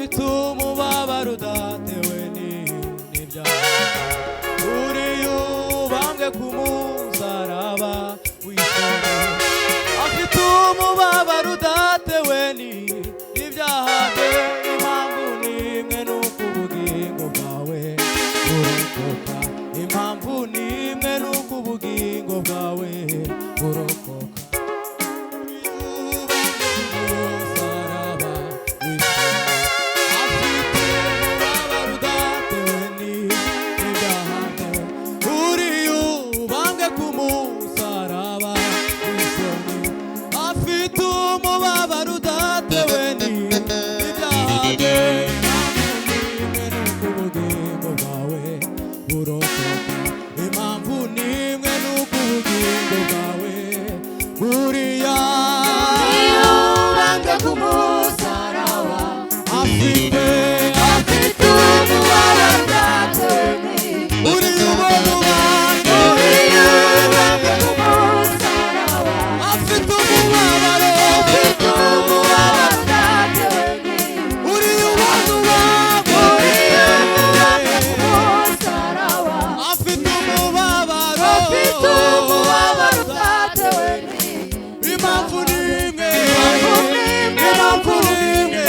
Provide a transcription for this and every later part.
Afite umubabaro udatewe n'ibyaha. Uriya ubambwe ku musaraba w'isoni afite umubabaro udatewe n'ibyaha bye. Impamvu ni imwe, nuko ubugingo bwawe burokoka. Impamvu ni imwe, nuko ubugingo bwawe burokoka. Umusaraba w'isoni afite umubabaro udatewe n'ibyaha bye. Uriya ubambwe ku musaraba w'isoni afite umubabaro udatewe n'ibyaha bye. Impamvu ni imwe, nuko ubugingo bwawe burokoka. Impamvu ni imwe, nuko ubugingo bwawe buriya Ubambwe ku musaraba afite afite umubabaro udatewe uriya ubona ubambwe Uriya ubambwe ku musaraba afite umubabaro afite umubabaro udatewe uriya ubona ubambwe Uriya ubambwe ku musaraba afite umubabaro afite umubabaro udatewe Impamvu ni imwe. Impamvu ni imwe. Impamvu ni imwe.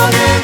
Ufite